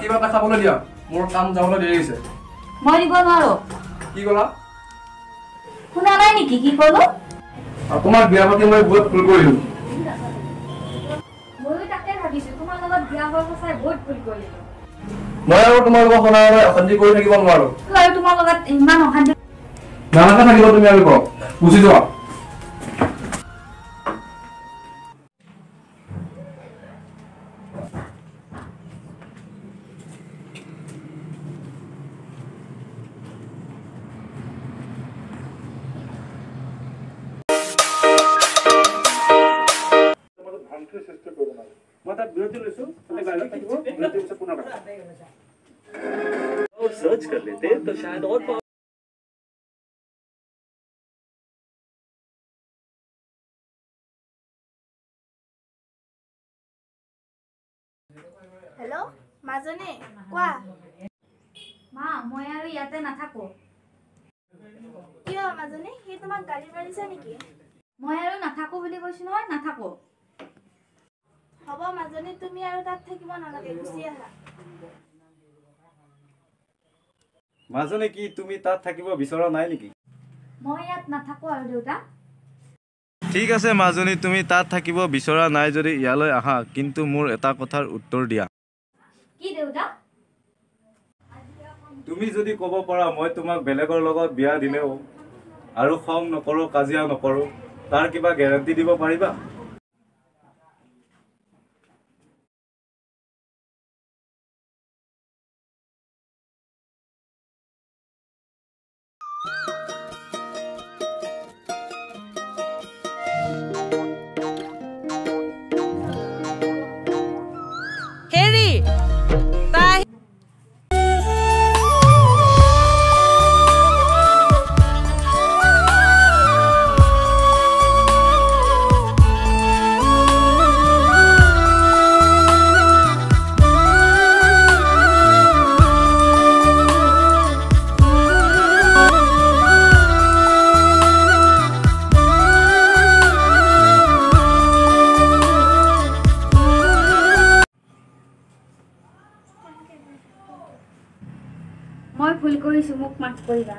কিবা এটা খাবলৈ দিয়া, মোৰ কাম যাবলৈ দেৰি হৈছে। মই দিব নোৱাৰো। কি ক'লা? শুনা নাই নেকি কি ক'লো? তোমাক বিয়া পাতি মই বহুত ভুল কৰিলো। ময়ো তাকে ভাবিছো, তোমাৰ লগত বিয়া হোৱাৰ সঁচাই বহুত ভুল কৰিলো। মই আৰু তোমাৰ লগত সদায় অশান্তি কৰি থাকিব নোৱাৰো। আৰু তোমাৰ লগত ইমান অশান্তি নালাগে থাকিব, তুমি আৰু কওক গুচি যোৱা। और सर्च कर लेते तो शायद और হেল্ল' মাজনী কোৱা। মা, মই আৰু ইয়াতে নাথাকো। কিয় মাজনী, সি তোমাক গালি পাৰিছে নেকি? মই আৰু নাথাকো বুলি কৈছো নহয়, নাথাকো। হ'ব মাজনী, তুমি আৰু তাত থাকিব নালাগে, গুচি আহা। মাজনী, কি তুমি তাত থাকিব বিচৰা নাই নেকি? মই ইয়াত নাথাকো আৰু দেউতা। ঠিক আছে মাজনী, তুমি তাত থাকিব বিচৰা নাই যদি ইয়ালৈ আহা, কিন্তু মোৰ এটা কথাৰ উত্তৰ দিয়া। কি দেউতা? তুমি যদি ক'ব পাৰা মই তোমাক বেলেগৰ লগত বিয়া দিলেও আৰু খং নকৰোঁ, কাজিয়া নকৰোঁ, তাৰ কিবা গেৰাণ্টি দিব পাৰিবা? মই ভুল কৰিছো, মোক মাফ কৰিবা।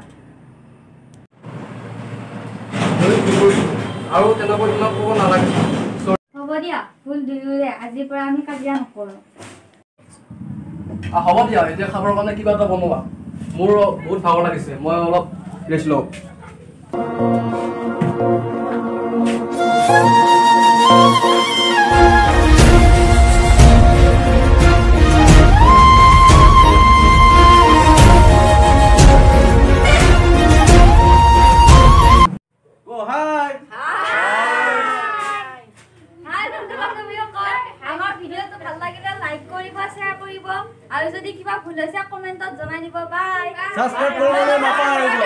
আৰু তেনেকৈ তোমাক ক'ব নালাগে। হ'ব দিয়া, ভুল দুয়োৰে, আজিৰ পৰা আমি কাজিয়া নকৰো। হ'ব দিয়া, এতিয়া খাবৰ কাৰণে কিবা এটা বনোৱা। মোৰ বহুত ভাগৰ লাগিছে, মই অলপ ৰেষ্ট লওঁ। আৰু যদি কিবা ভুল হৈছে কমেন্টত জনাই দিব। বাই। সাবস্ক্ৰাইব কৰিবলৈ নাপাহৰিব।